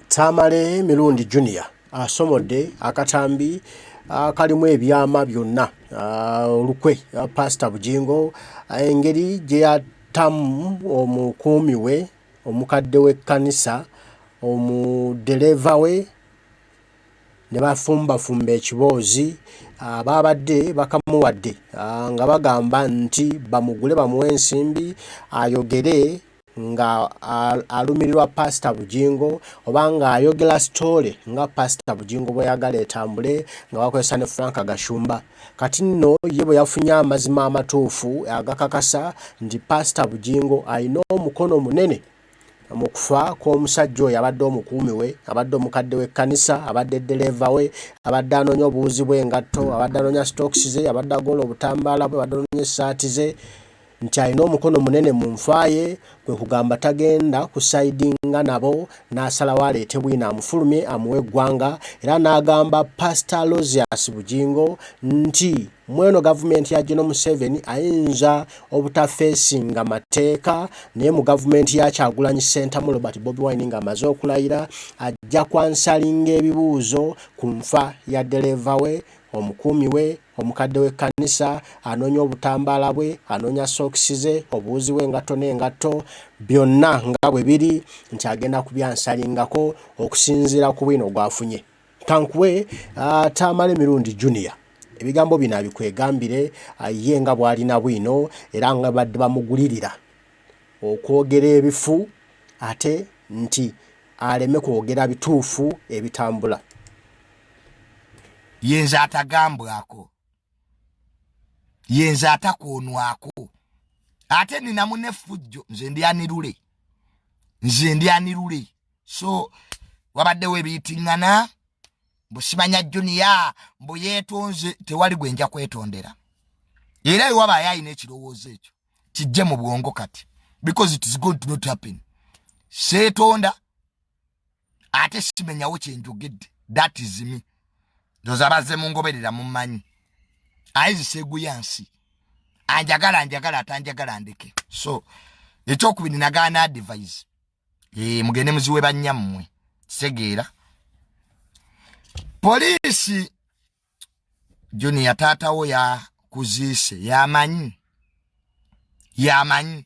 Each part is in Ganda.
Tamale Mirundi Junior asomodde akatambi akalimu ebyama byonna olukwe Pasita Bugingo engeri gye yattamu omukuumi we, omukadde w'ekkanisa, omuddereeva we ne bafumbafumba ekiboozi. Baabadde bakamuwadde nga bagamba nti bamugule bamuwe ensimbi ayogere nga alumirirwa Paasita Bugingo oba ng'ayogera sitoole nga Paasita Bugingo bw'ayagala etambule nga bakozesa ne Frank Gashumba. Kati nno ye bwe yafunye amazima amatuufu agakakasa nti Paasita Bugingo alina omukono munene mu kufa kw'omusajja oyo abadde omukuumi we, abadde omukadde w'ekkanisa, abadde ddereeva we, abadde anoonya obuwuzi bw'engatto, abadde anoonya sitookisi ze, abadde agoola obutambaala bwe, abadde anoonya essaati ze, nti alina omukono munene mu nfa ye, kwe kugamba tagenda kusayidinga nabo n'asalawo aleete bwino amufulumye amuwe eggwanga era n'agamba Pasita Aloysius Bugingo nti mweno gavumenti ya General Museveni ayinza obutafeesinga mateeka naye mu gavumenti ya Kyagulanyi Ssentamu Robert Bobi Wine ng'amaze okulayira ajja kwansalinga ebibuuzo ku nfa ya ddereeva we, omukuumi we, omukadde w'ekkanisa, anoonya obutambaala bwe, anoonya sookisi ze, obuwuzi bw'engatto n'engatto, byonna nga bwe biri nti agenda kubyansalingako okusinziira ku bwino gw'afunye. Kankuwe Tamale Mirundi Junior ebigambo bino abikwegambire ye nga bw'alina bwino era nga badde bamugulirira okwogera ebifu ate nti aleme kwogera bituufu ebitambula. Yenze atagambwako, yenze atakoonwako, ate ninamu n'effujjo. Nze ndi anirule, nze ndi anirule. So wabaddewo ebiyitiŋŋana mbu simanya juniya mbu yeetonze, tewali gwe nja kwetondera. Era ewabaayo alina ekirowoozo ekyo kijje mu bwongo kati, because it is going to not happen. Seetonda ate simenyawo kyenjogedde. That is me. Ndoza abazze mungoberera mumanyi aye ziseeguya nsi, anjagala anjagala, atanjagala ndeke. So ekyokubiri, nagaana advise. Mugende muziwe bannyammwe. Kitegeera poliisi Junior taatawo yakuziise, yamanyi, yamanyi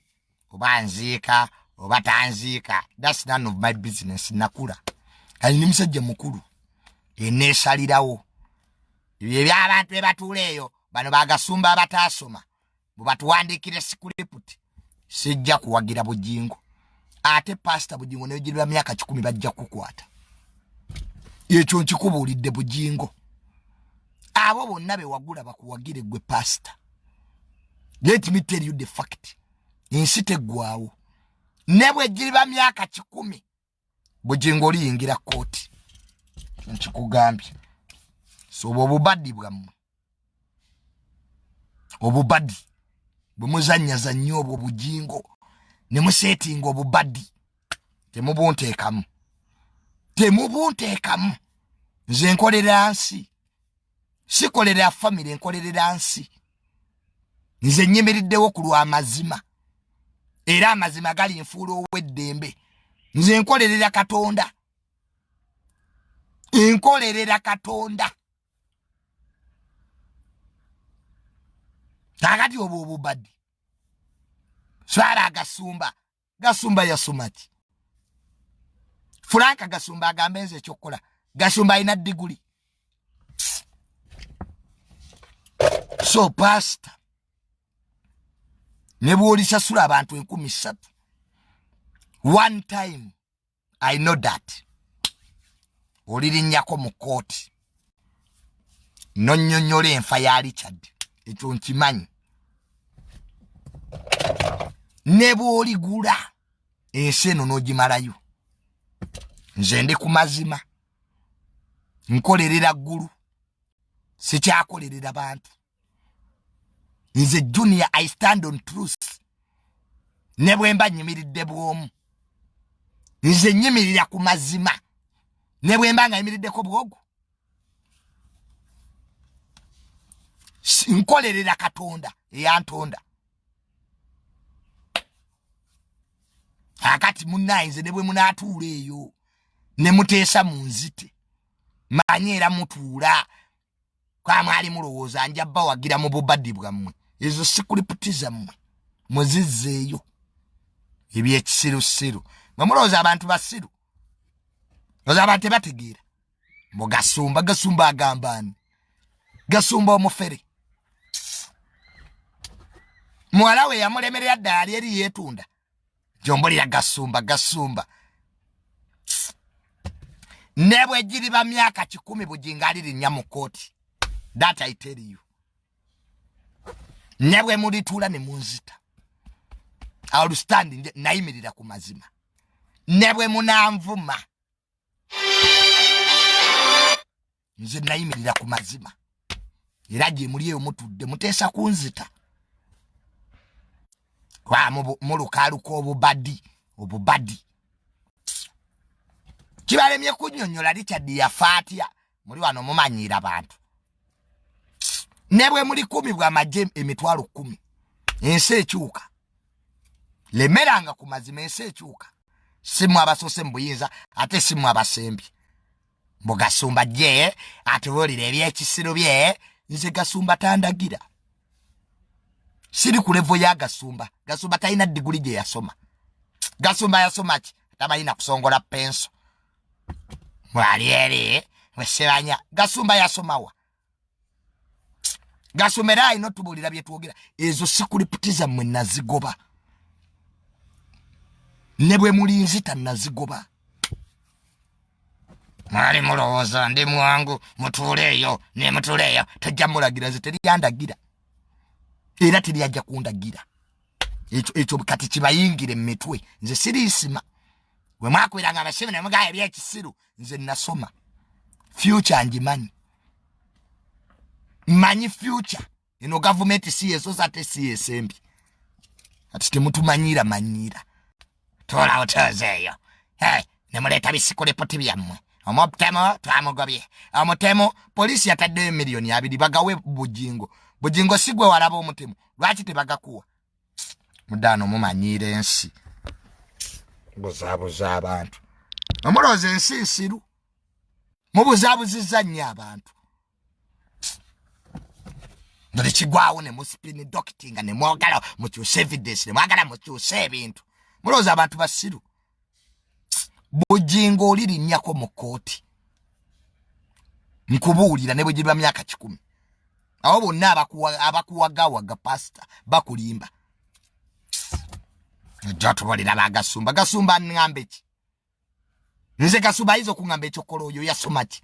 oba nziika oba tanziika. That's none of my business. Nakula kali ndi musajja mukulu, eneesalirawo ebyo ebyabantu ebatuula eyo. Bano bagasumba abataasoma bwebatuwandiikira script. Sijja kuwagira Bugingo. Ate Pasita Bugingo negirira myaka 100 bajja kukwata. Ekyo nkikubuulidde Bugingo. Abo bonna bewagula bakuwagire gwe pasita, let me tell you the fact, ensi teggwawo. Ne bwegiriba myaka 100, Bugingo oliyingira kooti, nkikugambye. So obwo obubadi bwammwe, obubadi bwe muzanyazanya obwo Bugingo ne museetinga obubadi, temubunteekamu, temubunteekamu. Nze nkolera nsi, sikolera famire, nkolerera nsi. Nze nyimiriddewo ku lw'amazima, era amazima gali nfuula ow'eddembe. Nze nkolerera Katonda, nkolerera Katonda. Kakati obwo obubadi swala agasumba, Gasumba yasoma ki? Franka Gasumba agambe nze ekyokukola. Gasumba alina diguli. So pastor, ne bw'olisasula abantu 3000, one time I know that olirinnyako mu kooti nonnyonnyola enfa ya Richard. Ekyo nkimanyi. Ne bw'oligula ensi eno n'ogimalayo, nze ndi ku mazima, nkolerera ggulu, sikyakolerera bantu. Nze Junior, I stand on truth. Ne bwe mba nyimiridde bwomu, nze nyimirira ku mazima, ne bwe mba nga nyimiriddeko bwogu. Nkolerera Katonda eyantonda. Akati munnaye, nze ne bwe munaatuula eyo Ne muteesa mu nzite. Manyi era mutuula. Kwa mwali mulowooza nja bawagira mu bubadi bwammwe. Ezo sikuliputi zammwe. Muzizzeeyo. Ebyekisirusiru. Mwe mulowooza abantu basiru. Lowooza abantu tebategeera. Mbu Gasumba, Gasumba agamba ani? Gasumba omufere. Muwala we yamulemerera ddala ali eri yeetunda. Jombulira Gasumba, Gasumba. Ne bwe giriba myaka 10 Bugingo alirinnya mu kkooti. That I tell you. Ne bwe mulituula ne munzita. I will stand, nayimirira ku mazima. Ne bwe munanvuma. Nze nayimirira ku mazima. Era gye muli eyo mutudde muteesa kunzita. Kwa mulukaaluka obubadi, obubadi. Kibalemye kunnyonnyola Richard yafa atya? Muli wano mumanyiira bantu. Ne bwe muli 10 bw'amagye emitwalo 10. Ensi ekyuka. Lemeranga ku mazima, ensi ekyuka. Si mmwe abasoose mu buyinza, ate si mmwe abasembye. Mbu Gasumba gye atubuulira ebyekisiru bye. Nze Gasumba tandagira. Siri ku levo ya Gasumba. Gasumba talina diguli gye yasoma. Gasumba yasoma ki? Tabalina kusongola penso. Mwali eri, mwesebanya. Gasumba yasomawa. Gasumba era alina otubuulira bye twogera. Ezo sikuliputiza mmwe nazigoba. Ne bwe mulinzita nazigoba. Mwali mulowooza ndi mwangu, mutuuleeyo, ne mutuuleeyo. Tojja mulagira, nze teryandagira. Era teryajja kundagira. Ekyo kati kibayingire mu mitwe. Nze siriisima. Bwe mwakwiranga amasimu ne mugaya ebyekisiru, nze nasoma. Future ngimanyi. Mmanyi future. Eno gavumenti si yesoose ate si yesembi. Ati temutumanyiira manyiira. Tuula otuuze eyo. Hey, ne muleeta bisikulipoti byammwe. Omutemu twamugobye. Omutemu poliisi yataddeyo miliyoni 2 bagawe Bugingo. Bugingo si gwe walaba omutemu. Lwaki tebagakuwa? Mudaano mumanyiira ensi. Buzaabuza abantu. Omulowooza ensi nsiru. Mubuzaabuzizza nnyo abantu. Buli kigwawo ne musipini dokitinga ne mwagala mukyuse evidence, ne mwagala mukyuse ebintu. Mulowooza abantu basiru. Bugingo olirinnyako mu kkooti. Nkubuulira ne bwe giriba myaka 10. Abo bonna abakuwagawaga pasita bakulimba. Ojja tubuulira ba Gasumba. Gasumba ŋŋambe ki? Nze Gasumba ayinza okuŋŋamba ekyokola oyo yasoma ki?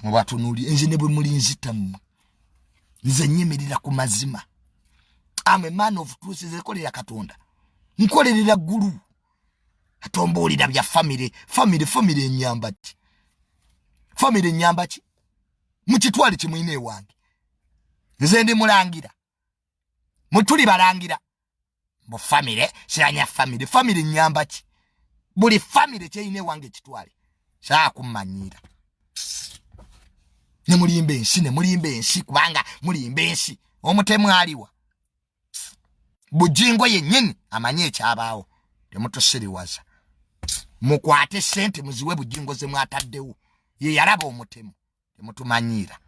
Mubatunuulire nze ne bwe mulinzita mmwe. Nze nnyimirira ku mazima. I'm a man of truth. Nze nkolera Katonda. Nkolerera ggulu. Ate ombuulira bya family. Family, family ennyamba ki? Family ennyamba ki? Mukitwale kye mulina ewange. Nze ndi mulangira. Mutuli balangira. Mbu family, siranya family. Family ennyamba ki? Buli family kyerina ewange kitwale. Saakummanyiira. Ne mulimba ensi, ne mulimba ensi, kubanga mulimba ensi. Omutemu aliwa? Bugingo yennyini amanyi ekyabaawo. Temutusiriwaza. Mukwate ssente muziwe Bugingo ze mwataddewo. Ye yalaba omutemu. Temutumanyiira.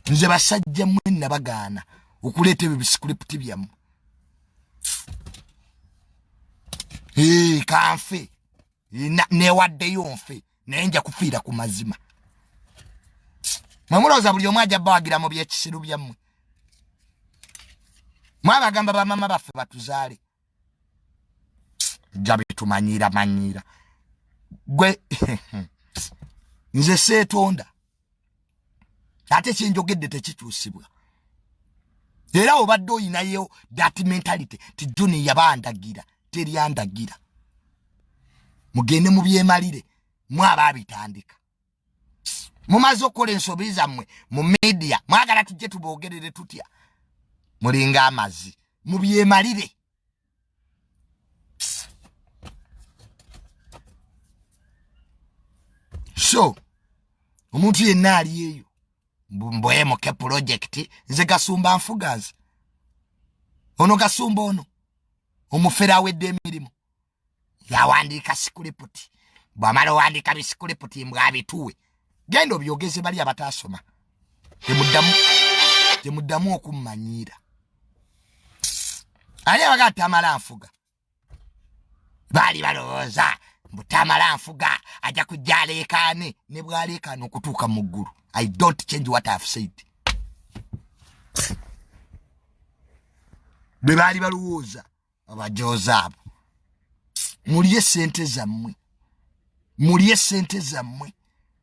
Nze basajja mmwe nabagaana okuleeta ebyo bisikuriputi byammwe. Kanfe. Newaddeyo nfe, naye nja kufiira ku mazima. Mwe mulowooza buli omu ajja bawagira mu byekisiru byammwe. Mwabagamba bamama baffe batuzaale. Nja bitumanyiira manyiira. Gwe nze seetonda. Ate kyenjogedde tekikyusibwa. Era obadde oyinayo that mentality ti Junior yabandagira, teryandagira. Mugende mubyemalire, mwaba abitandika. Mumaze okukola ensobi zammwe mu media, mwagala tujje tuboogerere tutya? Mulinga amazzi, mubyemalire. So omuntu yenna ali eyo mbwemuke project, nze Gasumba nfuga nze. Ono Gasumba ono omufere awedde emirimu. Yawandiika sikuliputi, bwamala owandiika bisikuliputi mbwabituwe, genda obyogeze bali abataasoma. Temuddamu okummanyiira. Ani abaga Tamala nfuga? Baali balowooza mbu Tamala nfuga ajja kujja aleekaane, ne bwaleekaana okutuuka mu ggulu. I don't change what I have said. Bwe baali balowooza abajooza abo. Mulye sente zammwe, mulye sente zammwe.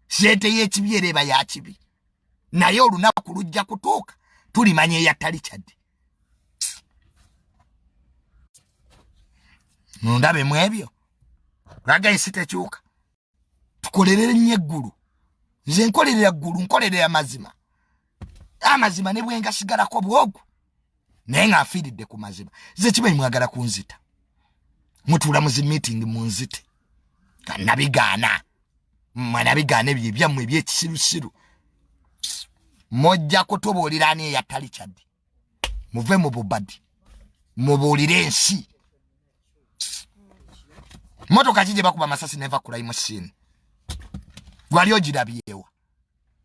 Sente y'ekibi era eba ya kibi, naye olunaku lujja kutuuka tulimanya eyatta Richard. Mundabe mu ebyo raga ensi tekyuka. Tukolerere nnyo eggulu. Nze nkolerera ggulu, nkolerera mazima. Amazima ne bwengasigalako bwogu, naye nga nfiiridde ku mazima. Nze kimanyi mwagala kunzita, mutuula mu zi meeting munzite. Nabigaana, mwanabigaana ebyo ebyammwe ebyekisirusiru. Mujja kutubuulira ani eyatta Richard. Muve mu bubadi, mubuulire ensi. Motoka ki gye bakuba amasasi neva ku crime scene? Gwali ogirabyewa?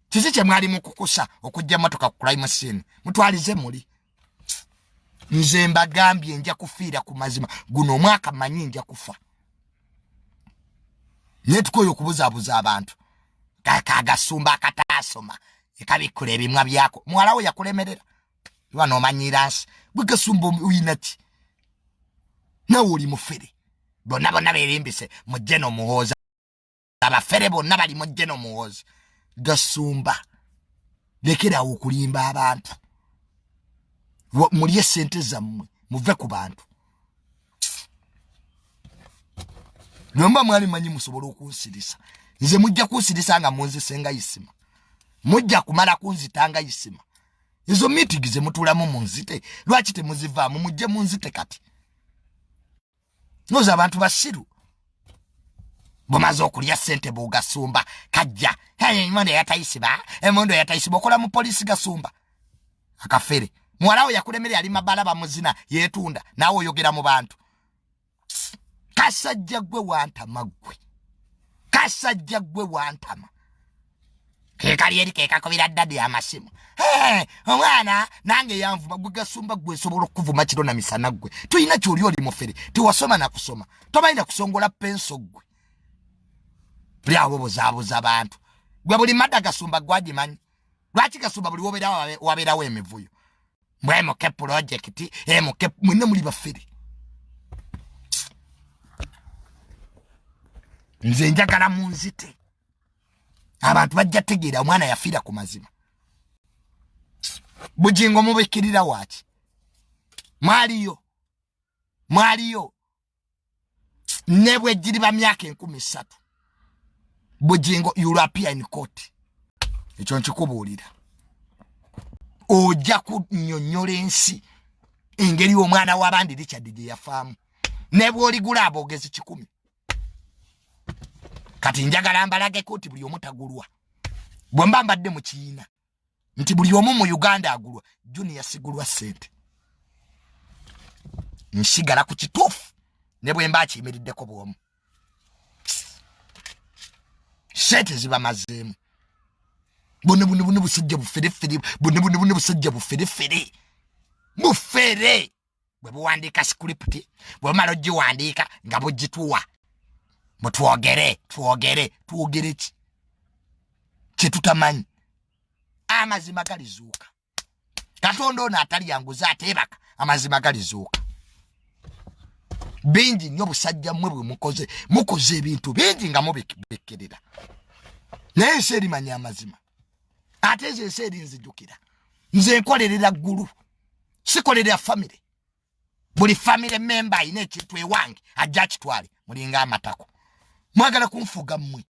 Kiki kye mwali mukukusa okujja motoka ku crime scene? Mutwalize muli. Nze mbagambye nja kufiira ku mazima. Guno omwaka manyi nja kufa, naye tukoye okubuzaabuza abantu. Kagasumba akataasoma ekabikkula ebimwa byako. Muwala we yakulemerera iba nomanyira nsi. Gwe Gasumba oyina ki? Nawe oli mufere. Bonna bonna berimbise mujje nomuhooza. Abafere bonna bali mujje nomuhooza. Gasumba, lekerawo okulimba abantu. Mulye sente zammwe, muve ku bantu. Lwemba mwali manyi musobola okunsirisa, nze mujja kunsirisa nga munzise nga Isima. Mujja kumala kunzita nga Isima. Ezo meeting ze mutuulamu munzite, lwaki temuzivaamu? Mujje munzite kati. Noza abantu basiru. Bumaze okulya sente bugasumba kajja emondo yatayisiba, emondo yatayisiba. Okola mu polisi, Gasumba akafere. Muwala we yakulemere ali mabala bamuzina yetunda, naawe oyogera mu bantu. Kasajja gwe wantama, gwe kasajja gwe wantama. Kekali eri kekakubira daddy amasimu, omwana nange yanvuma. Gwe Gasumba gwe nsobola okukuvuma kiro na misana. Gwe tulina kyoli, oli mufere, tewasoma na kusoma, tomanyi na kusongola penso. Gwe buli awo buzaabuza bantu. Gwe buli madda Gasumba gwagimanyi. Lwaki Gasumba buli wobeerawo wabeerawo emivuyo? Mbwemuke pulojekiti emuke, mwenna muli bafere. Nze njagala munzite, abantu bajja tegeera omwana yafiira ku mazima. Bugingo mubikkirira waaki? Mwaliyo, mwaliyo. Ne bwegiriba myaka 3000, Bugingo, you'll appear in court. Ekyo nkikubuulira. Ojja kunnyonnyola ensi engeri omwana w'abandi Richard gye yafaamu, ne bw'oligula aboogezi 100. Kati njagala mbalageko nti buli omu tagulwa. Bwe mba mbadde mu kiina nti buli omu mu Uganda agulwa, Junior sigulwa ssente. Nsigala ku kituufu ne bwe mba akiyimiriddeko bwomu. Sente zibamazeemu. Bone bone bone busajja buferefere, bone bone bone busajja buferefere, bufere. Bwe buwandiika script, bwe bumala ogiwandiika nga bugituwa, butwogere twogere twogere ki kyetutamanyi? Amazima galizuuka. Katonda ono atalyanguza ateebaka, amazima galizuuka. Bingi nnyo busajja mmwe bwe mukoze. Mukoze ebintu bingi nga mubikirira, naye ensi erimanya amazima. Ate ezo ensi erinzijukira. Nze nkolerera ggulu, sikolerera famire. Buli famire member ayina ekintu ewange ajja akitwale. Mulinga amatako, mwagala kunfuga mmwe.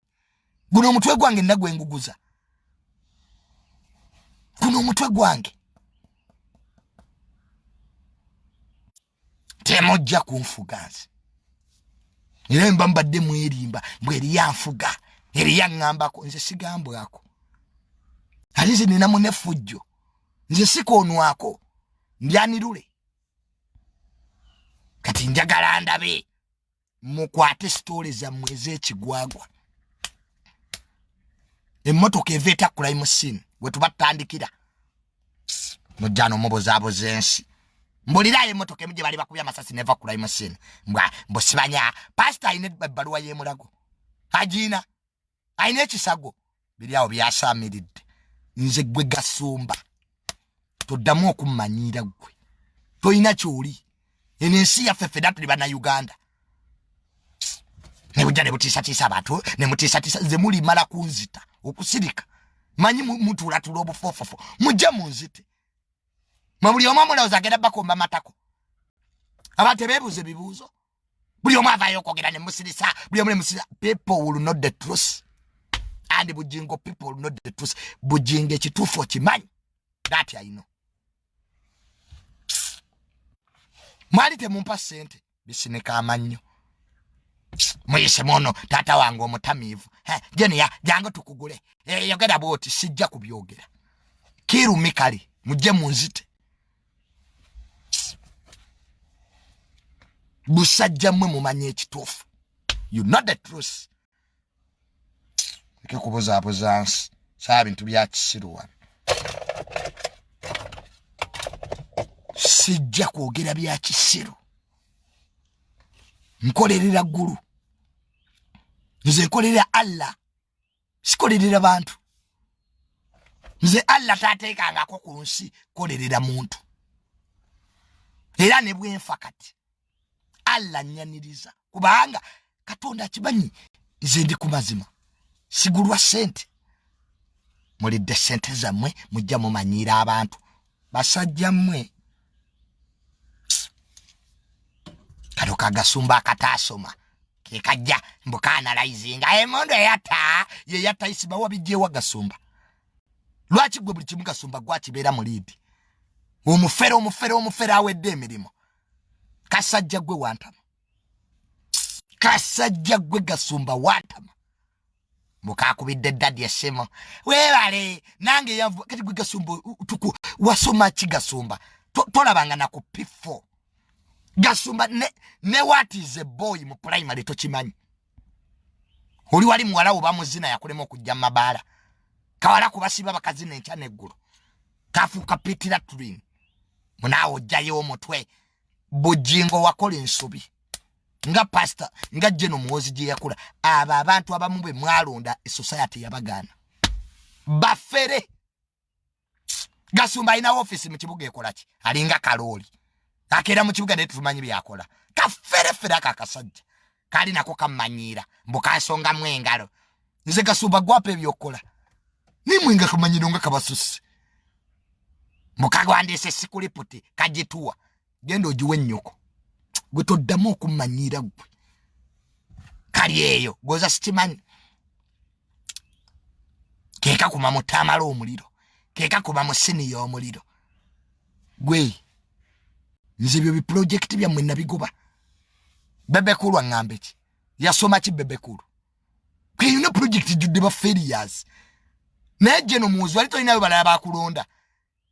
Guno omutwe gwange nagwenguguza, guno omutwe gwange. Temujja kunfuga nze. Era mba mbadde mwerimba mbwe eriyanfuga, eriyaŋŋambako. Nze sigambwako, ate nze ninamu nefujjo. Nze sikoonwako, ndyanirule. Kati njagala ndabe. Mukwate sitole zammwe ez'ekigwagwa. Emmotoka eva etya crime scene we tuba tutandikira? Mujja n'omubuzaabuza ensi. Mbulirayo emmotoka emu gye bali bakubye amasasi neva crime scene. Mbwa mbu sibanya pasita alina ebbaluwa y'emulago, agiina alina ekisago, biri awo byasaamiridde. Nze gwe Gasumba toddamu okummanyiira, ggwe tolina kyoli. Eno ensi yaffe, ffenna tuli Bannayuganda. Nebujja ne butiisatiisa abantu ne mutiisatiisa. Nze mulimala kunzita okusirika, manyi mutuulatula obufoofofo, mujje munzite mwe. Buli omu omulowooza agenda bakomba matako, abantu tebeebuuza ebibuuzo. Buli omu avaayo okwogera ne musirisa, buli omu ne musirisa. People will know the truth and Bujingo, people will know the truth. Bujingo, ekituufu okimanyi, that I know. Mwali temumpa ssente, bisineka amannyo muyise muno. Taata wange omutamiivu jeniya, jangu tukugule. Yogera bwoti, sijja kubyogera kirumi. Kale mujje munzite. Busajja mmwe mumanye ekituufu, you know the truth. Leke kubuzaabuza nsi, saa bintu bya kisiru wano. Sijja kwogera bya kisiru. Nkolerera ggulu, nze nkolerera Allah, sikolerera bantu. Nze Allah tateekangako ku nsi kolerera muntu, era ne bwenfa kati Allah nyaniriza, kubanga Katonda akimanyi nze ndi ku mazima, sigulwa ssente. Mulidde ssente zammwe, mujja mumanyiira abantu. Basajja mmwe, kano kagasumba akataasoma kekajja mbu kaanalizinga emundu eyatta yeyatta Isiba. Wabijjewa Gasumba? Lwaki gwe buli kimu Gasumba gwakibeera mu liidi? Omufere, omufere, omufere awedde emirimu. Kasajja gwe wantama, kasajja gwe Gasumba wantama. Mukakubidde daddy essimu, weebale nange yavu. Kati gwe Gasumba tuku wasoma ki? Gasumba tolabanga na ku P4. Gasumba ne what is a boy mu primary tokimanyi. Oli wali muwala wo bamuzina yakulema okujja mu mabaala, kawala kubasiba bakazina enkya neggulo, kafuuka pitira twin. Munaawe ojjayo omutwe. Bujingo wakola ensobi nga pastor nga jeno Muwozi gye yakula. Abo abantu abamu bwe mwalonda, society yabagaana, bafere. Gasumba alina office mu kibuga ekolaki? Alinga kalooli akeera mu kibuga, naye tutumanyi byakola. Kaferefere ako akasajja kali nako kamanyiira mbu kansongamu engalo. Nze Gasumba gwapa ebyokukola nimwe nga kamanyiro nga kabasusse. Mukagwandiise sikuliputi kagituwa, genda ogiwe ennyoko. Gwe toddamu okummanyiira, gwe kali eyo goza sikimanyi. Kekakuma mu taamala omuliro, kekakuma mu siniya omuliro. Gwe nze ebyo bipulojekiti byammwe nabigoba. Bebekulu aŋŋambe ki? Yasoma ki Bebekulu? Keyina pulojekiti jjudde ba failures. Naye jeno Muwozi wali tolinayo balala bakulonda.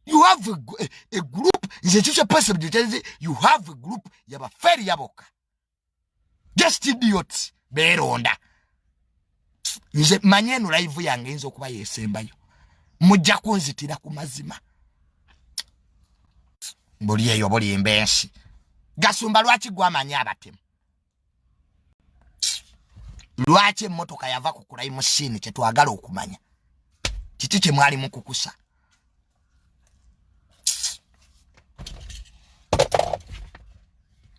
You have a group. Nze ekyo kya possible, you have a group yaba failure bokka, just idiots beeronda. Nze manye eno live yange eyinza okuba yesembayo, mujja kunzitira ku mazima. Buli eyo bulimba ensi. Gasumba, lwaki gwamanyi abatemu? Lwaki emmotoka yava ku crime scene? Kyetwagala okumanya kiki kyemwali mukukusa.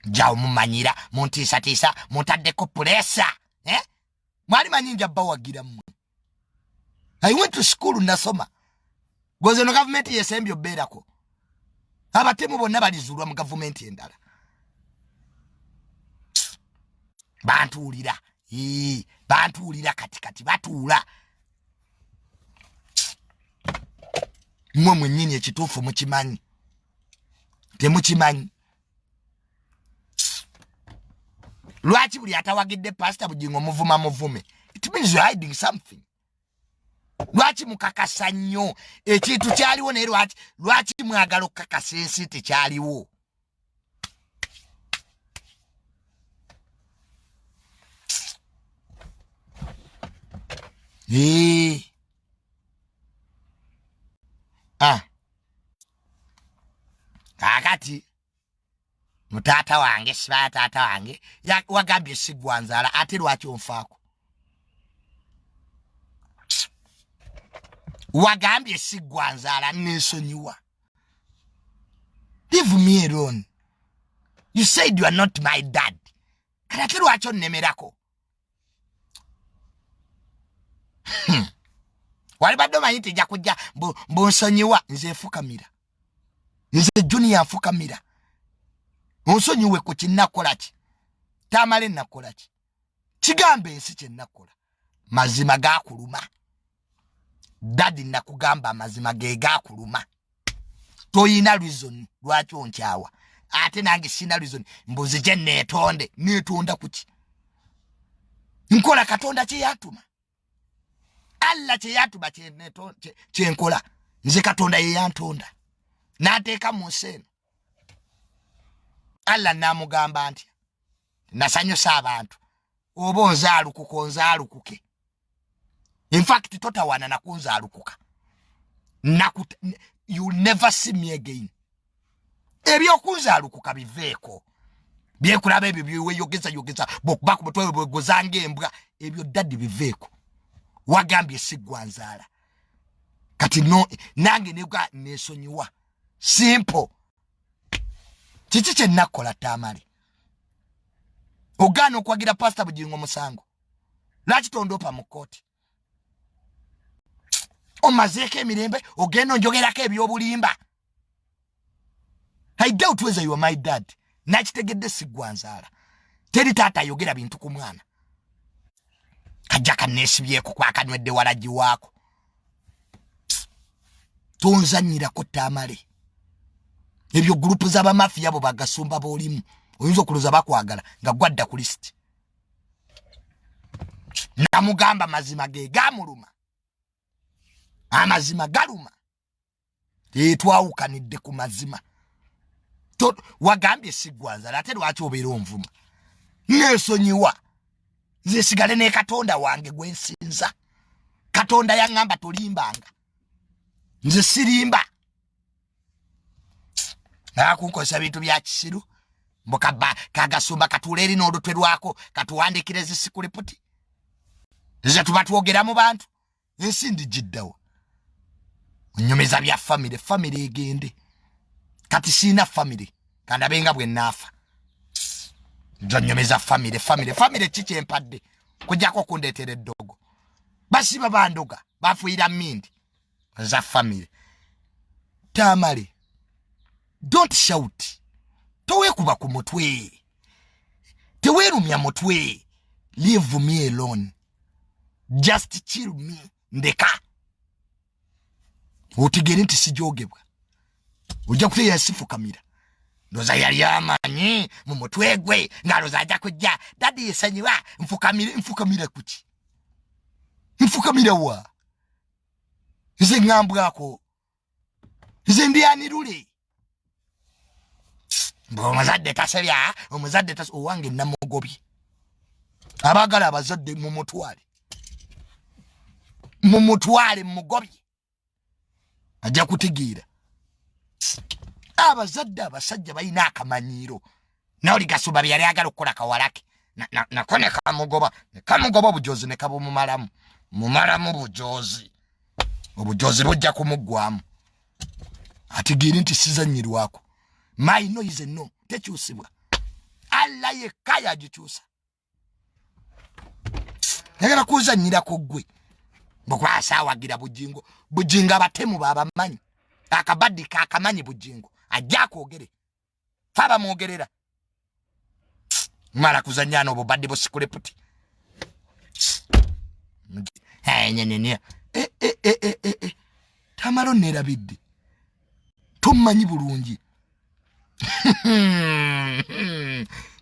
Jawo mumanyira, muntiisatiisa, muntaddeko pressure, eh? Mwali manyi nja bawagira mmwe. I went to school, nasoma. Goze no gavumenti yesembye obeerako, abatemu bonna balizuulwa mu gavumenti endala. Bantuulira, bantuulira kati kati batuula. Mmwe mwennyini ekituufu mukimanyi, temukimanyi. Lwaki buli atawagidde Pasita Bugingo muvuma muvume? It means you're hiding something. Lwaki mukakasa nnyo ekintu kyaliwo? Naye lwaki mwagala okukakasa ensi tekyaliwo? Ee. Ah. Kakati mutaata wange sibaya taata wange wagambye sigwanzaala ate lwaki onfaako wagambye sigwanzaala nensonyiwa leave me alone you said you are not my dad kati ate lwaki onnemerako hmm. Walibadde omanyi nti nja kujja mbunsonyiwa nze nfukamira nze junior nfukamira onsonyiwe ku kinnakola ki tamale nakola ki kigamba ensi kyenakola mazima gakuluma dadi nakugamba amazima ge gakuluma toyina reason lwaki onkyawa ate nange sina reason mbuzi gye netonde netonda kuki nkola katonda kyeyatuma allah kyeyatuma kyenkola nze katonda yeyantonda nateeka mu nsi eno allah namugamba ntya nasanyusa abantu oba onzaalukuka onzaalukuke infact totawana nakunzaalukuka you never see me again ebyokunzaalukuka biveeko byekulaba ebyo byeweyogeza yogeza bwokuba ku mutwe bwegozanga embwa ebyo daddi biveeko wagambye siggwanzaala kati no nange nega nesonyiwa simple kiki kyenakola tamale ogaana okuwagira pasita Bugingo musango lwaki tondoopa mu kkooti omazeeko emirembe ogenda onjogerako ebyobulimba I doubt whether you are my dad nakitegedde siggwanzaala teri taata ayogera bintu ku mwana kajja kaneesibyeko kwakanywedde walagi waako tonzanyirako tamale ebyo gurupu z'abamafiya bo bagasumba boolimu oyinza okuloza bakwagala nga gwadda ku lisiti namugamba mazima ge gamuluma amazima galuma etwawukanidde ku mazima wagambye sigwanzala ate lwaki obeera onvuma nesonyiwa nze sigale ne katonda wange gwensinza katonda yaŋŋamba tolimbanga nze sirimba akunkozesa bintu bya kisiru mbukaba kagasumba katuula eri n'olutwe lwako katuwandikire zisikuliputi nze tuba twogera mu bantu ensi ndigiddawa onyumiza bya famire famire egende kati siina famire kandabe nga bwe naafa nzonyumiza famire famire famire ki kyempadde kujjako okundeetera eddogo basiba bandoga bafuuyira mindi za famire tamale don't shout toweekuba ku mutwe teweerumya mutwe leave me alone just chill me ndeka otegeere nti sijogebwa ojja kutegeera sifukamira ndoza yali amanyi mu mutwe gwe ngaloza ajja kujja dadi yesonyiwa nfukamire nfukamire kuki nfukamire wa nze ŋŋambwako nze ndi anirule omuzadde tasebya omuzadde tas owange namugobye abaagala abazadde mumutwale mumutwale mugobye ajja kutegeera abazadde abasajja balina akamanyiiro nawe ligasuba byeyali agala okukola kawalake nako nekamugoba nekamugoba obujozi nekabumumalamu mumalamu bujozi obujozi bujja kumuggwamu ategeere nti sizanyirwako my no is a no tekyusibwa allah yekka yagikyusa yagala kuzanyirako gwe bwekwasa awagira Bujingo Bujingo abatemu babamanyi akabaddi kakamanyi Bujingo ajja akwogere fe abamwogerera mala kuzanyana obubadde busikuleputi eh, eh, eh, tamala onerabidde tommanyi bulungi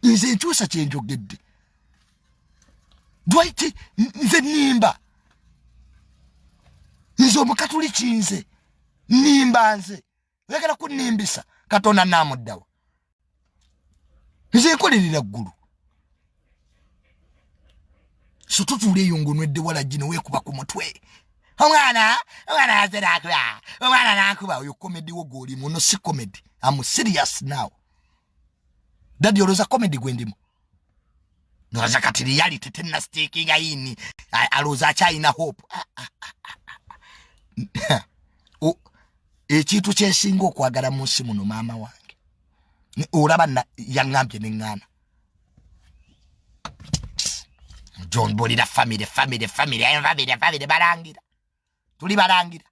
nze nkyusa kyenjogedde lwaki nze nimba nze omukatuliki nze nimba nze oyagala kunimbisa katonda namuddawa nze nkolerera ggulu So tutuula eyo ng'onwedde walagi ne weekuba ku mutwe, omwana omwana aze nakuba, omwana nankuba. Oyo comedy wo gw'olimu no si comedy. I'm serious now. Daddy, olowooza comedy gwe ndimu? Ndowooza kati reality tennastickinga in, alowooza akyalina hope. Ah, ah, ah, ekintu kyensinga okwagala mu nsi muno, maama wange, olaba yaŋŋambye neŋŋaana. John bulira family, family, family, family, family. Balangira, tuli balangira,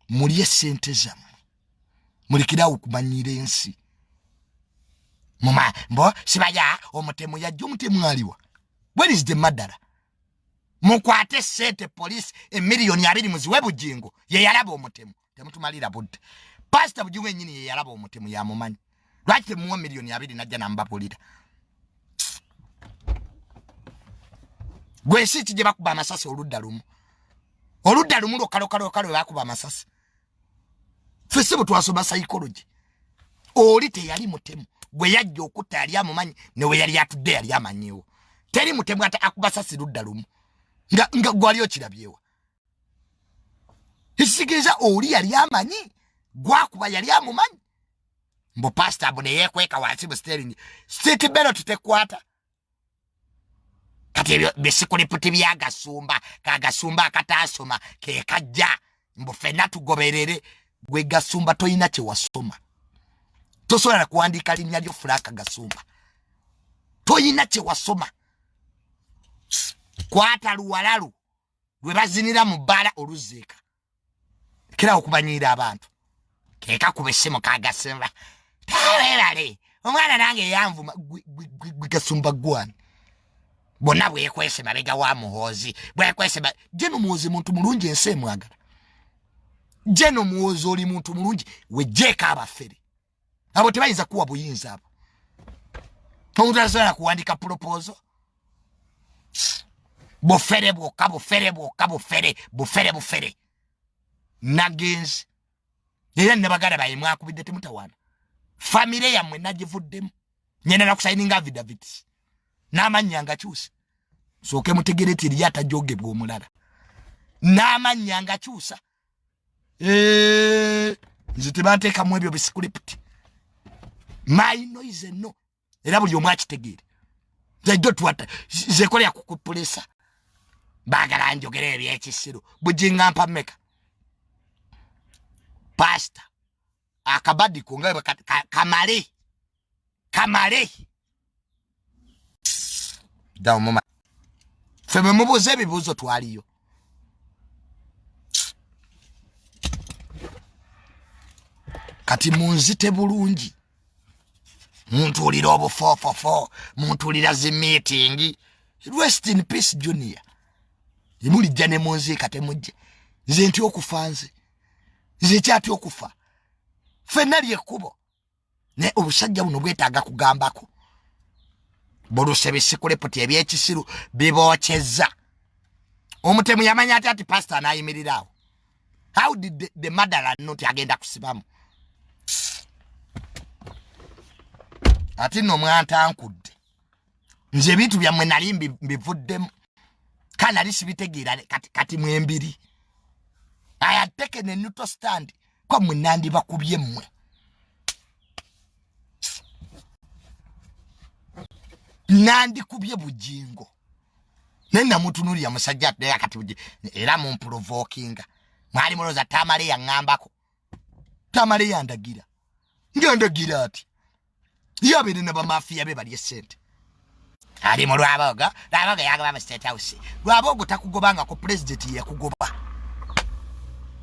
mulye sente zammwe, mulekerawo okumanyira ensi. Muma mbo sibaya omutemu yajja, omutemu aliwa? Where is the murderer? Mukwate sente, police, emiliyoni 20 muziwe Bujingo, ye yalaba omutemu. Temutumalira budde. Pastor Bujingo yennyini ye yalaba omutemu, yamumanyi. Lwaki temuwa miliyoni 20 najja nambabulira? Gwe ensi ki gye bakuba amasasi oludda lumu, oludda lumu lwokka lwokka lwokka lwe bakuba amasasi? Ffe si bwe twasoma psychology. Oli teyali mutemu, gwe yajja okutta yali amumanyi, newe yali atudde yali amanyiwo. Teri mutemu ate akuba sasi ludda lumu nga gwali okirabyewa. Ekitegeeza oli yali amanyi gwakuba, yali amumanyi. Mbu pasita mbu neyekweka wansi mu steering, seat belt tekwata. Kati ebyo bisikuliputi byagasumba, kagasumba akatasoma kekajja mbu fenna tugoberere. Gwe gasumba toyina kyewasoma, tosobola kuwandiika linnya lyo Fulaka Gasumba, toyina kyewasoma. Kwata luwalalu lwe bazinira mu bbaala oluzzeeka kera okubanyiira abantu, kekakuba essimu kagasimba tawebale omwana nange yanvuma. Gwe gasumba gwani bonna bwekwese mabega wa Muhoozi, bwekwese. Jeno Muhoozi muntu mulungi, ensi emwagala. Jeno Muhoozi oli muntu mulungi, wejjeeko abafere abo, tebayinza kuwa buyinza abo. Omuntu asobola kuwandika proposal? Bufere bwokka, bufere bwokka, bufere, bufere, bufere. Nagenzi era ne baganda baye mwakubidde, temutawaana. Famire yammwe nagivuddemu, nyenda nakusayininga affidavits n'amannya nga kyusa. Sooke mutegere ti eriyo atajogebwa omulala n'amannya nga kyusa. Nze tebanteekamu ebyo biscript. My noise no, era buli omu akitegeere. Nze twata zekolera kukupulesa, baagala njogere ebyekisiru. Bujinga mpa mmeka? Pasita akabadiko nga kamale kamale dawumuma. Ffe bwe mubuuza ebibuuzo twaliyo. Kati munzite bulungi, muntuulira obufoofofo, muntuulira zi meeting. Rest in peace, Junior. Mulijja ne munziika, temujja. Nze nti okufa, nze kyatya okufa, ffenna lyekkubo. Naye obusajja buno bwetaaga kugambako buluse bisikuleputi ebyekisiru bibokyeza. Omutemu yamanya ati ati pasita anayimirira awo? How did the murderer know nti agenda kusibamu? Ate nno mwantankudde nze, ebintu byammwe nali mbivuddemu, ka nali sibitegeera. Kati mwembiri I had taken a neutral stand, kwammwe nandibakubye mmwe. Nandikubye Bujingo, naye namutunulira musajja naye kati era mumprovokinga. Mwali mulowooza Tamale yaŋŋambako? Tamale yandagira, ngandagira ati yabeere ne bamafiya be balye sente. Ali mu Lwabogo, Lwabogo yagoba mu State House. Lwabogo takugobangako, pulezidenti yeyakugoba.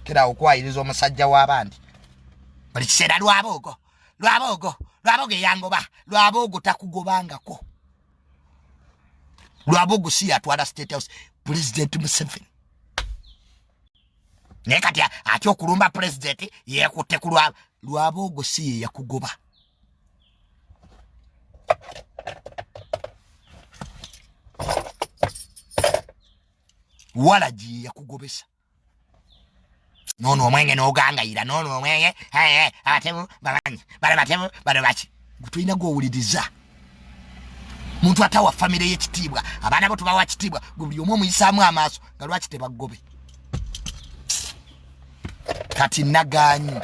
Kera okwayiriza omusajja w'abandi buli kiseera Lwabogo, Lwabogo, Lwabogo eyangoba. Lwabogo takugobangako. Lwabogo si yatwala State House, Pulezidenti Museveni. Naye kati atya okulumba pulezidenti, yekutte ku Lwabogo. Si ye yakugoba. Walagi ye yakugobesa. Nono omwenge nogangayira, nono omwenge abatemu bamanyi bano batemu bano baki. Gwe tolina gwowuliriza. Muntu atawa famire y'ekitiibwa, abaana bo tubawa kitiibwa, gwe buli omu omuyisaamu amaaso nga lwaki tebaggobe. Kati nagaanyi,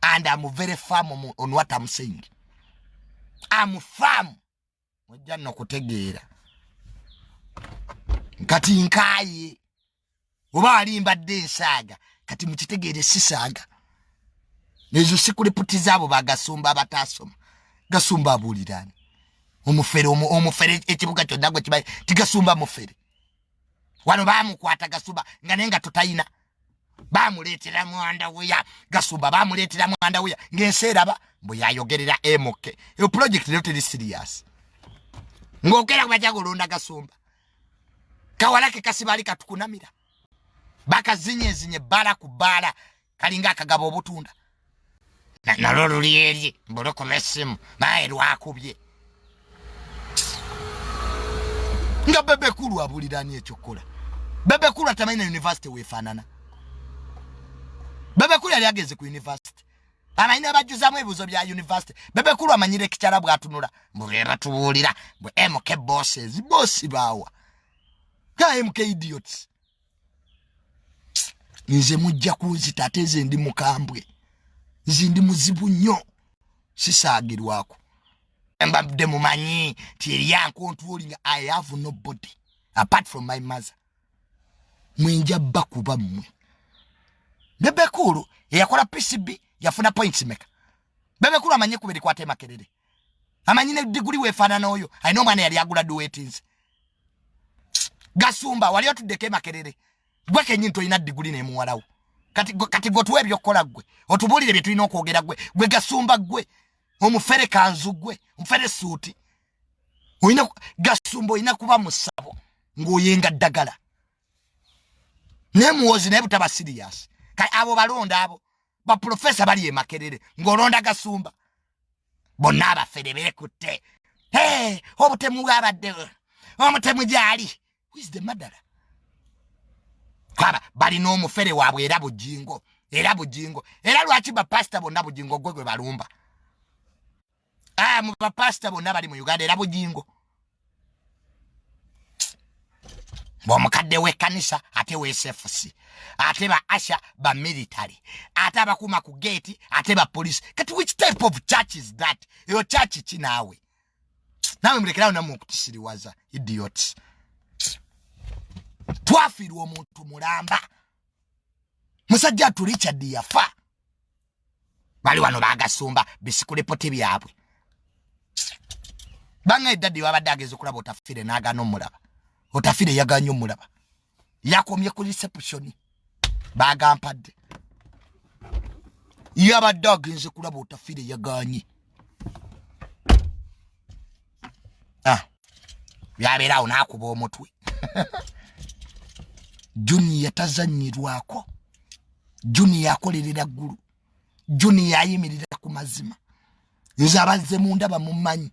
and I'm very firm on what I'm saying. I'm firm. Mujja nno kutegeera. Kati nkaaye oba ali mbadde nsaaga, kati mukitegeere sisaaga. Ezo sikuliputiza abo bagasumba abataasoma. Gasumba abuuliraani omufere, omufere ekibuga kyonna gwe kimanyi tigasumba mufere. Wano bamukwata Gasumba nga naye nga totayina, bamuleetera mwandaweya. Gasumba bamuleetera mwandaweya ng'ensi eraba mbu yayogerera MK. Eyo project rero teri serious. Ng'okera kubajja kulonda Gasumba, kawala ke kasiba ali katukunamira, bakazinyezinye bbaala ku bbaala, kalinga akagaba obutunda nalwo luli eri mbulukuba essimu naye lwakubye nga Bebekulu abulirani ekyokukola. Bebekulu atamanyi na university weefaanana. Bebekulu yali agenze ku university, amanyi n'abajjuzamu ebibuuzo bya university. Bebekulu amanyire ekikyala bw'atunula mbu be batubuulira mbu MK bosses, bosi baawa ga MK idiots. Nze mujja kunzita, ate nze ndi mukambwe, nze ndi muzibu nnyo, sisaagirwako. Mbadde mumanyi nti eryankontrolling. I have nobody apart from my mother. Mwenja bakuba mmwe. Bebekulu eyakola PCB yafuna points meka? Bebekulu amanye kubiri kwate Makerere, amanyi ne diguli weefaanana. Oyo alina omwana yali agula duwetinze. Gasumba wali otuddeko Emakerere, gwe kenyini tolina diguli nemuwalawo. Kati gwe otuwa ebyokukola, gwe otubuulire bye tulina okwogera, gwe gwe Gasumba, gwe omufere kanzu, gwe omufere suuti. Olina Gasumba olina kuba musabo ng'oyenga ddagala naye muwozi, naye butaba serious. Kati abo balonda abo baprofesa bali Emakerere ng'olonda Gasumba. Bonna abafere beekutte. Hey, obutemu bwabadde, omutemu gyali. Who is the murderer? Kwaba balina omufere waabwe era Bujingo, era Bujingo. Era lwaki bapasita bonna Bujingo gwe gwe balumba? Ah, mu bapasita bonna bali mu Uganda, era Bujingo bwomukadde w'ekkanisa, ate w'SFC, ate ba asha ba military, ate abakuuma ku gate, ate ba police. Kati which type of church is that? Eyo church ki? Naawe naawe mulekerawo nammwe okutusiriwaza, idiots. Twafiirwa omuntu mulamba, musajja atu Richard yafa. Bali wano bagasumba bisikulipoti byabwe. Banga eddaddi wabadde ageza okulaba Otafire n'agaana omulaba. Otafire yaganye omulaba, yakomye ku reception bagampadde. Yabadde agenze kulaba Otafire, yaganye. Ah, byabeerawo n'akuba omutwe. Junior tazanyirwako, Junior akolerera ggulu, Junior ayimirira ku mazima. Nze abazze mundaba mumanyi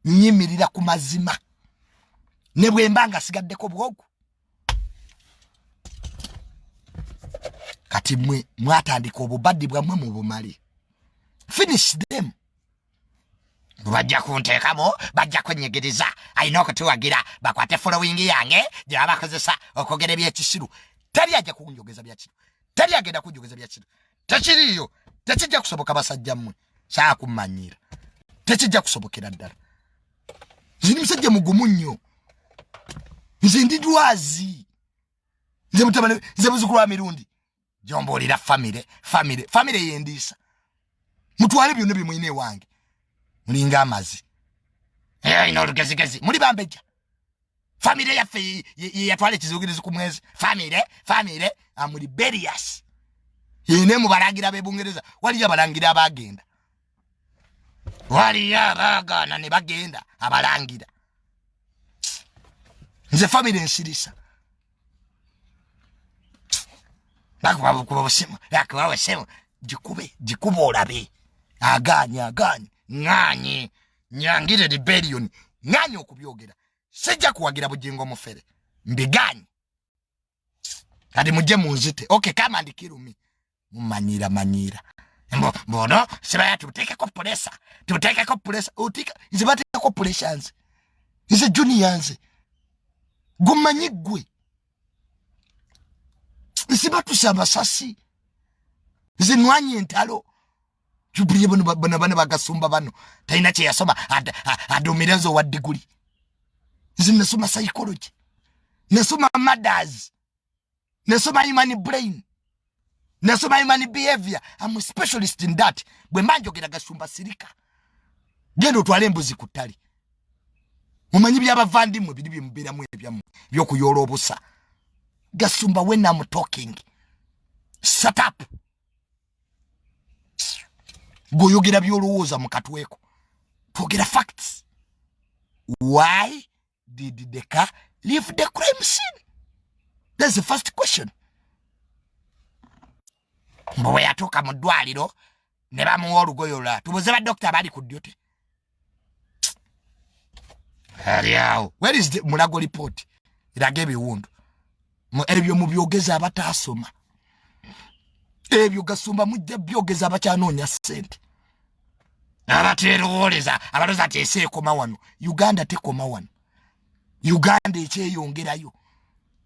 nyimirira ku mazima ne bwemba nga sigaddeko bwogu. Kati mwe mwatandika obubaddi bwammwe mubumale, finish them. Bajja kunteekamu, bajja kunnyigiriza, alina okutuwagira bakwate following yange gye baba bakozesa okwogera ebyekisiru. Teri ajja kunjogeza byakisiru, teri agenda kunjogeza byakisiru, tekiriiyo, tekijja kusoboka. Basajja mmwe saakumanyira, tekijja kusobokera ddala. Nze ndi musajja mugumu nnyo, nze ndi lwazi, nze mutabani, nze muzukulu wa Mirundi. Gyombuulira famire, famire, famire yendiisa. Mutwale byonna bye mulina ewange, mulinga amazi alina olugezigezi, muli bambejja. Famire yaffe yeyatwala ekizuukirizi ku mwezi. Famire, famire amuli berias yene mu balangira b'e Bungereza. Waliyo abalangira abagenda, waliyo abaagaana ne bagenda abalangira. Nze famire nsirisa. Bakuba busimu, bakuba busimu, gikube, gikube olabe. Agaanye, agaanye, ŋŋaanye, nyangire rebellion, ŋŋaanye okubyogera. Sijja kuwagira Bugingo mufere, mbiganye. Kati mujje munzite. Okay, come and kill me. Mumanyira manyira mbono sibaya, tutekeko pulesa, tutekeko pulesa, utika nze batekeko pulesa. Nze Nze Junior, nze gumanyi ggwe, nsibatuse amasasi, nze nwanye entalo. Jubuliye bano bano bano bagasumba bano talina kyeyasoma, aduumira nze owa diguli. Nze nasoma psychology, nasoma mothers, nasoma human brain, nasoma human behavior. I'm a specialist in that. Bwe mba njogera, Gasumba, sirika, genda otwale embuzi ku ttale. Mumanyi byabavandimwe biri byemubeeramu ebyammwe byokuyoola obusa. Gasumba, when I'm talking, shut up. Gweoyogera byolowooza mu katweko, twogera facts. Why did the car leave the crime scene? That's the first question. Mbu bwe yatuuka mu ddwaliro ne bamuwa olugoye olulala. Tubuze badokita bali ku ddyo te ali awo. Where is the Mulago report eraga ebiwundu? Ebyo mubyogeza abataasoma. Ebyo, Gasumba, mujja byogeza abakyanoonya ssente, abaterowooleza, abalooza nti ensi ekoma wano. Uganda tekoma wano, Uganda ekyeyongerayo.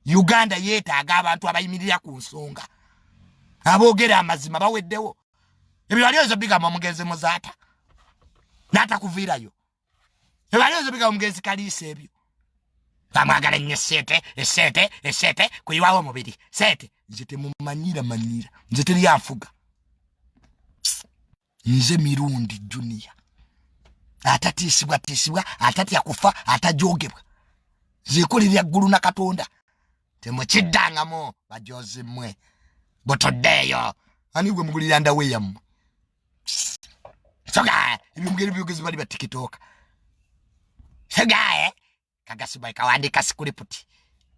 Uganda yeetaaga abantu abayimirira ku nsonga, aboogera amazima. Baweddewo. Ebyo wali oyinza bigamba omugenzi Muzaata n'atakuviirayo. Ebyo wali oyinza bigamba omugenzi Kaliisa. Ebyo bamwagala nnyo esente, esente, esente, kuyiwawo omubiri, sente. Nze temumanyira manyira, nze teryanfuga. Nze Mirundi Junior, atatiisibwa tiisibwa, atatya kufa, atajogebwa. Nze ggulu na Katonda. Temukiddangamu, bajozi mmwe, butuddeeyo. Ani gwe mugulira ndawe yammwe? Soga ebyo mugeri byogezi bali batikitoka sogae kagasuba kawandika script.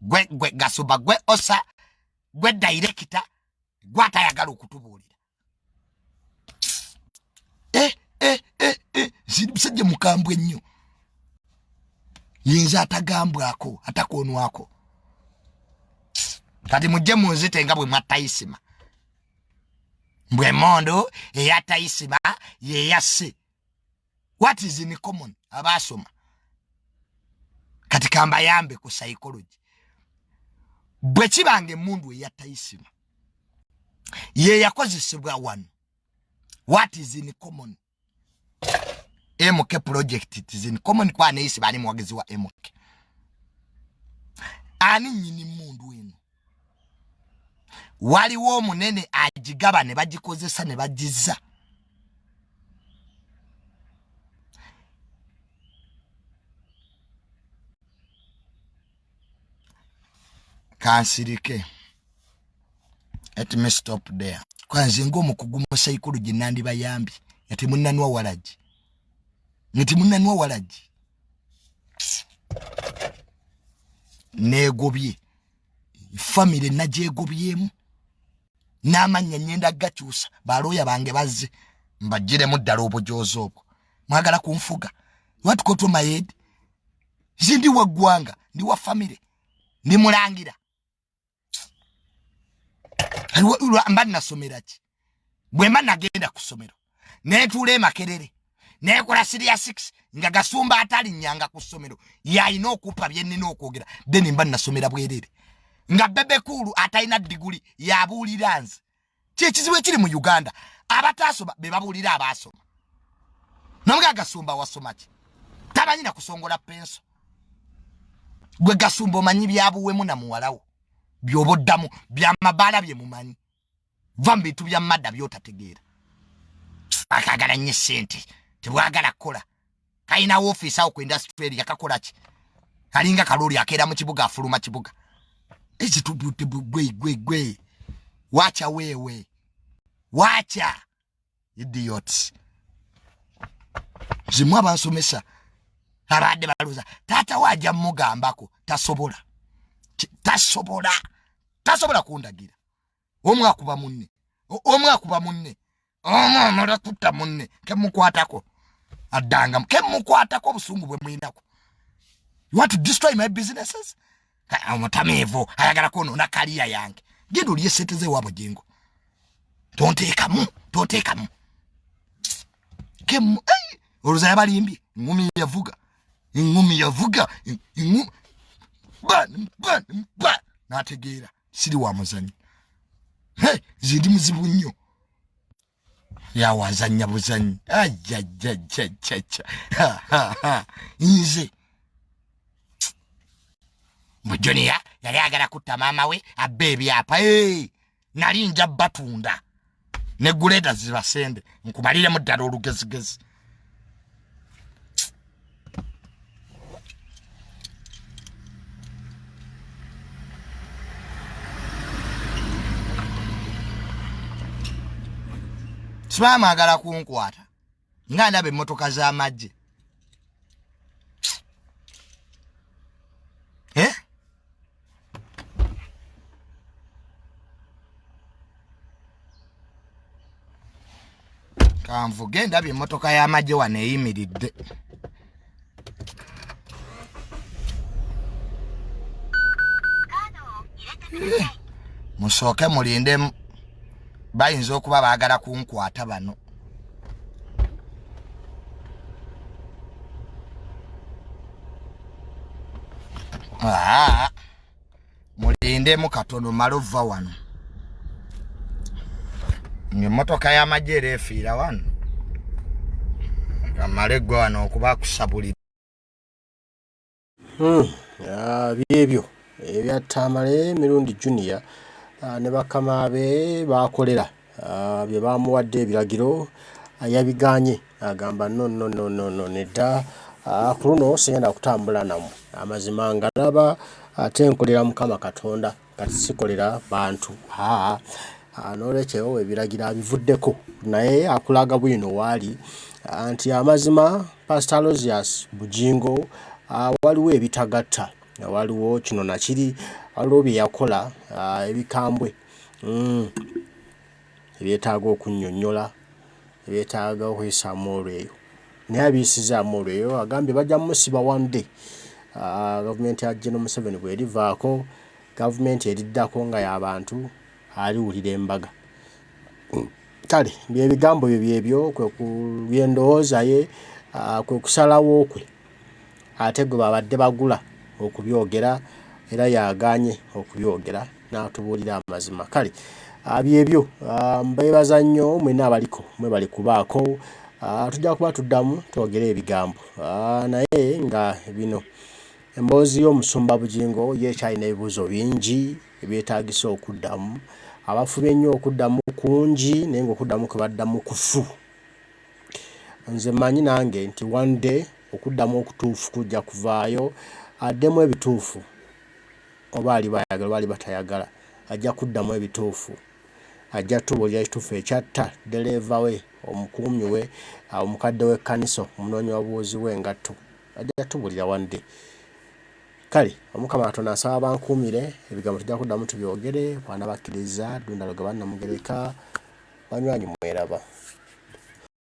Gwe gwe Gasuba, gwe osa, gwe director, gwe atayagala okutubuulira. Eh, eh, eh, eh. Musajja mukambwe nnyo, yinza atagambwako, atakonwako. Kati mujje munzite nga bwe mwattayisima. Mbwe emondo eyatayisima yeyasse. What is in common? Abasoma kati kambayambe ku psychology. Bwe kibanga emundu eyatayisima ye yakozesebwa wano, what is in common? MK project. It is in common kwa neisi bani muwagizi wa MK. Ani nyini mundu eno? Waliwo omunene agigaba ne bagikozesa ne bagiza. Kansirike, let me stop there. Kwanze ng'omukugu mu psychology nandibayambye nga temunnanwa walagi, nga temunnanwa walagi. Neegobye famire, nagyegobyemu n'amannya, nyenda gakyusa. Balooya bange bazze mbagiremu ddala obujoozi obwo. Mwagala kunfuga? What go to my head? Nze ndi wa ggwanga, ndi wa famire, ndi mulangira. Mba nasomera ki? Bwe mba nagenda ku ssomero netuula emakerere nekola senior 6 nga Gasumba atalinnyanga ku ssomero yalina okupa byenina okwogera, then mba nasomera bwerere. Nga Bebe Cool atalina diguli yabuulira nze. Kyekizibu ekiri mu Uganda, abataasoma be babuulira abaasoma. Namuga Gasumba wasoma ki? Tamanyi na kusongola penso. Gwe Gasumba omanyi byabuwemu na muwalawo byoba oddamu byamabaala bye mumanyi. Va mu bintu bya madda byotategeera. Akagala nnyo esente, tebwagala kukola. Kalina woofiisi awo ku industry area, kakola ki? Kalinga kalooli akeera mu kibuga, afuluma kibuga. Ekitugwe gwe gwe wacha, wewe wacha, idiots. Zimu abansomesa abadde balowooza taata we ajja mugambako. Tasobola, tasobola, tasobola kundagira. Omu akuba munne, omu akuba munne, omu amala kutta munne. Kemukwatako addangamu, kemukwatako obusungu bwe mwinako. You want to destroy my businesses? Omutamiivu ayagala kwonoona career yange. Genda olye sente ze wa Bugingo. Tonteekamu, tonteekamu. Kemu olowooza yabalimbye ngumi yavuga. Eŋŋumi yavuga ba ba ba, n'ategeera siri wa muzannyo. Nze ndi muzibu nnyo, yawazannya buzannyi. Ajjajjajjajja, nze mbu Junior yali agala kutta maama we abba ebyapa. Nali nja batunda ne guleda zibasende nkumaliremu ddala olugezigezi. Simaama agala kunkwata nga ndaba emmotoka z'amagye. Eh? Kanvuge, ndabye emmotoka y'amagye wano eyimiridde. Musooke mulindemu, bayinza okuba baagala kunkwata bano. Mulindemu katono male ova wano, ng'emmotoka y'amagye era efiira wano, kamale gwe wano okuba kusabulira. Byebyo ebya Tamale Mirundi Junior ne bakama be bakolera bye bamuwadde ebiragiro yabiganye, agamba no no no no no, nedda, ku luno sigenda kutambula nammwe, amazima ngalaba ate nkolera Mukama Katonda, kati sikolera bantu. N'olwekyo ebiragiro abivuddeko, naye akulaga bwino waali nti amazima Pastor Aloysius Bugingo waliwo ebitagatta, waliwo kino nakiri, waliwo bye yakola ebikambwe, ebyetaaga okunnyonnyola, ebyetaaga okuyisaamu olweyo, naye abiyisizaamu olweyo. Agambye bajja mumusiba one day, gavumenti ya General Museveni bw'erivaako, gavumenti eriddako nga y'abantu, aliwulira embaga. Kale byebigambo bye byebyo, kwe byendowooza ye, kwe kusalawo kwe, ate gwe babadde bagula okubyogera era yagaanye okubyogera n'atubuulira amazima. Kale byebyo, mbeebaza nnyo mwenna abaliko, mwebale kubaako. Tujja kuba tuddamu twogere ebigambo, naye nga bino emboozi y'omusumba Bugingo ye ekyalina ebibuuzo bingi ebyetaagisa okuddamu. Abafubye nnyo okuddamu kungi, naye ng'okuddamu kwe baddamu kufu. Nze mmanyi nange nti one day okuddamu okutuufu kujja kuvaayo, addemu ebituufu, oba aliba ayagala oba aliba tayagala, ajja kuddamu ebituufu, ajja tubuulira ekituufu ekyatta ddereeva we, omukuumi we, omukadde w'ekkanisa, omunoonyi w'obuwuzi bw'engatto, ajja tubuulira one day. Kale Omukama Katonda nsaba bankuumire, ebigambo tujja kuddamu tubyogere bw'anabakkiriza. Ddunda Lugaba Namugereka, banywanyi mweraba.